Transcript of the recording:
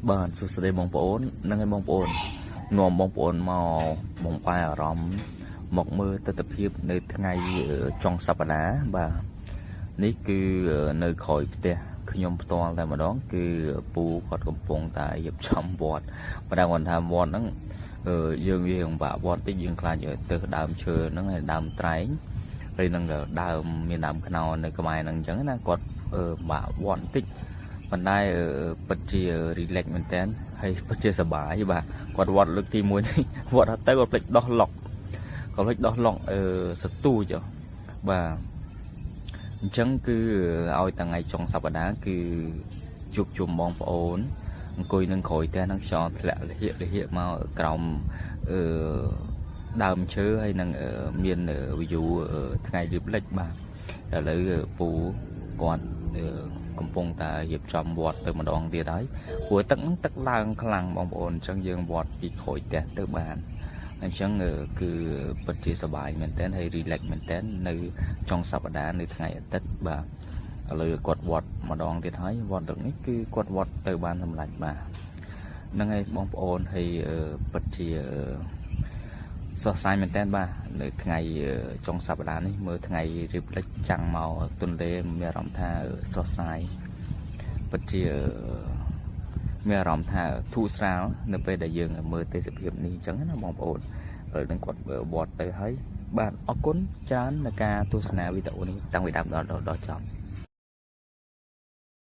បាទសួស្តីបងប្អូននឹងឲ្យបងប្អូននាំបងប្អូនមកបំបែអារម្មណ៍មកមើលទស្សនភាពនៅថ្ងៃចុងសប្តាហ៍បាទនេះគឺនៅក្រោយផ្ទះខ្ញុំផ្ទាល់តែម្ដងគឺពូគាត់កំពុងតែរៀបចំវត្តបើតែគាត់ថាវត្តហ្នឹងយើងវាពិបាកវត្តតិចយើងខ្លាចទៅដើមឈើហ្នឹងហើយដើមត្រែងហើយនឹងដើមមានដើមខ្នុរនៅក្បែរហ្នឹងអញ្ចឹងណាគាត់ពិបាកវត្តតិចប៉ុន្តែពិតជា relax មែនតើហើយពិតជាសប្បាយបាទគាត់វត្តលើកទី1នេះវត្តអត់ទៅគាត់ភ្លេចដោះឡុកគាត់ភ្លេចដោះឡុកអឺសទូចបាទអញ្ចឹងគឺឲ្យថ្ងៃចុងសប្តាហ៍គឺជួបជុំបងប្អូនអង្គុយនឹងក្រោយផ្ទះហ្នឹងខ្យល់ធ្លាក់លហៀកលហៀកមកក្រោមអឺដើមឈើហើយនឹងមាន view ថ្ងៃរៀបលិចបាទឥឡូវពូគាត់កំពុងតែរៀបចំវត្តទៅម្ដងទៀតហើយព្រោះទឹកហ្នឹងទឹកឡើងខ្លាំងបងប្អូនអញ្ចឹងយើងវត្តពីក្រោយផ្ទះទៅបានអញ្ចឹងគឺពិតជាសប្បាយមែនតើហើយ relax មែនតើនៅចុងសប្តាហ៍នៅថ្ងៃអាទិត្យបាទឥឡូវគាត់វត្តម្ដងទៀតហើយវត្តលើកនេះគឺគាត់វត្តទៅបានសម្រេចបាទហ្នឹងហើយបងប្អូនហើយពិតជាសរសៃមែនតើបាទនៅថ្ងៃចុងសប្តាហ៍នេះមើលថ្ងៃរៀបលិចចាំងមកទន្លេមានអារម្មណ៍ថាស្រស់ស្រាយពិតជាមានអារម្មណ៍ថាធូរស្រាលនៅពេលដែលយើងមើលទេសភាពនេះអញ្ចឹងណាបងប្អូនឥឡូវនឹងគាត់វត្តទៅហើយបាទអរគុណច្រើនในការទស្សនាវីដេអូនេះតាំងពីដើមដល់ដល់ចប់។